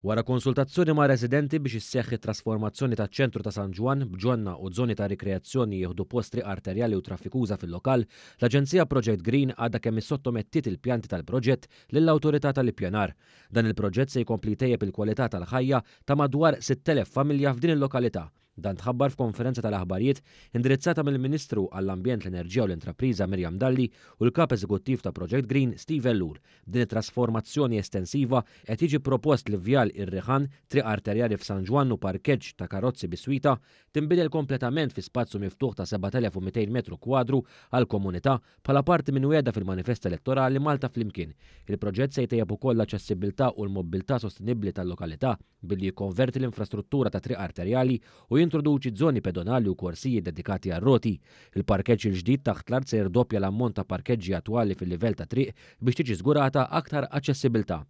Wara konsultazzjoni ma' residenti biex isseħħ it-trasformazzjoni taċ-ċentru ta' San Ġwann b'ġonna u żoni ta' rikreazzjoni jieħdu post triq arterjali u traffikuża fil-lokal, l-Aġenzija Project Green għadha kemm issottomettiet il-pjanti tal-proġett lill-Awtorità tal-Ippjanar. Dan il-proġett se jkompli jtejjeb il-kwalità tal-ħajja ta' madwar 6,000 familja f'din il-lokalità. Dan tħabbar f'konferenza tal-aħbarijiet indirizzata mill-Ministru għall-Ambjent, l-Enerġija u l-Intrapriża Miriam Dalli u l-Kap Eżekuttiv ta' Project Green Steve Ellul. B'din it-trasformazzjoni estensiva qed jiġi propost li Vjal ir-Riħan, triq arterjali f'San Ġwann u parkeġġ ta' karozzi biswita, tinbidel kompletament fi spazju miftuħ ta' 7,200 metru kwadru għall-komunità bħala parti minn wiegħda fil-manifest elettorali Malta Flimkien. Il-proġett se jtejjeb ukoll l-aċċessibbiltà u l-mobbiltà sostenibbli tal-lokalità billi jikkonverti l-infrastruttura ta' triq arterjali u jintroduċi żoni pedonali u korsiji dedikati għar-roti. Il-parkeġġ il-ġdid taħt l-art se jirdoppja l-ammont ta' parkeġġi attwali fil-livell ta' triq biex tiġi żgurata aktar aċċessibbiltà.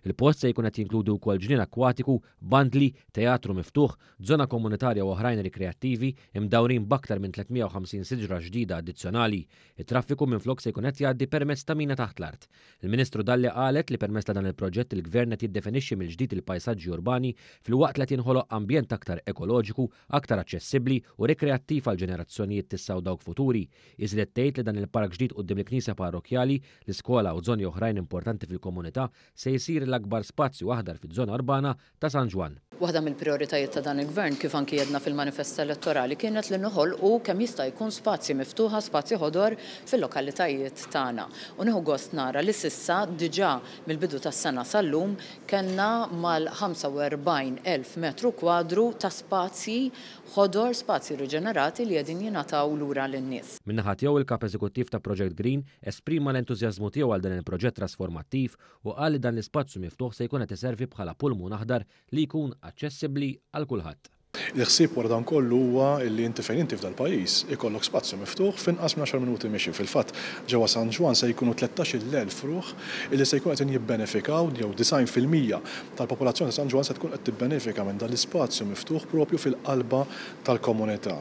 Il-post se jkun qed jinkludi wkoll ġnien akkwatiku, bandli, teatru miftuħ, żona komunitarja u oħrajn rikreattivi, imdawrin b'aktar minn 350 siġra ġdida addizzjonali. It-traffiku minflok se jkun qed jgħaddi permezz ta' mina taħt l-art. Il-Ministru Dalli qalet li permezz ta' dan il-proġett il-Gvern qed jiddefinixxi mill-ġdid il-pajsaġġi urbani filwaqt li qed jinħoloq ambjent aktar ekoloġiku, aktar aċċessibbli u rikreattiv għal ġenerazzjonijiet t'issa u dawk futuri. Hi żiedet tgħid li dan il-park ġdid quddiem il-Knisja Parrokkjali, l-iskola u żoni oħrajn importanti fil-komunità se jsir l-akbar spazju aħdar fiż-żona urbana ta' San Ġwann. Waħda mill-prijoritajiet ta' dan il-Gvern, kif anki għedna fil-manifest elettorali, kienet li noħolqu kemm jista' jkun spazji miftuħa, spazji ħodor fil-lokalitajiet tagħna. U nieħu gost nara li s'issa diġà mill-bidu tas-sena sal-lum kellna mal-45,000 metru kwadru ta' spazji ħodor, spazji riġenerati li qegħdin jingħataw lura lin-nies. Min-naħa tiegħu il-Kap Eżekuttiv ta' Project Green esprima l-entużjażmu tiegħu għal dan il-proġett trasformattiv u qal li dan l-ispazju miftuħ se jkun qed iservi bħala pulmun aħdar li jkun aċċessibbli għal kulħadd. Il-ħsieb wara dan kollu huwa li inti fejn inti f'dal-pajjiż ikollok spazju miftuħ f'inqas minn għaxar minuti mixi. Fil-fatt, ġewwa San Ġwann se jkunu 13,000 ruħ illi se jkunu qegħdin jibbenefikaw jew 90% tal-popolazzjoni ta' San Ġwann se tkun qed tibbenefika minn dan l-ispazju miftuħ proprju fil-qalba tal-komunità.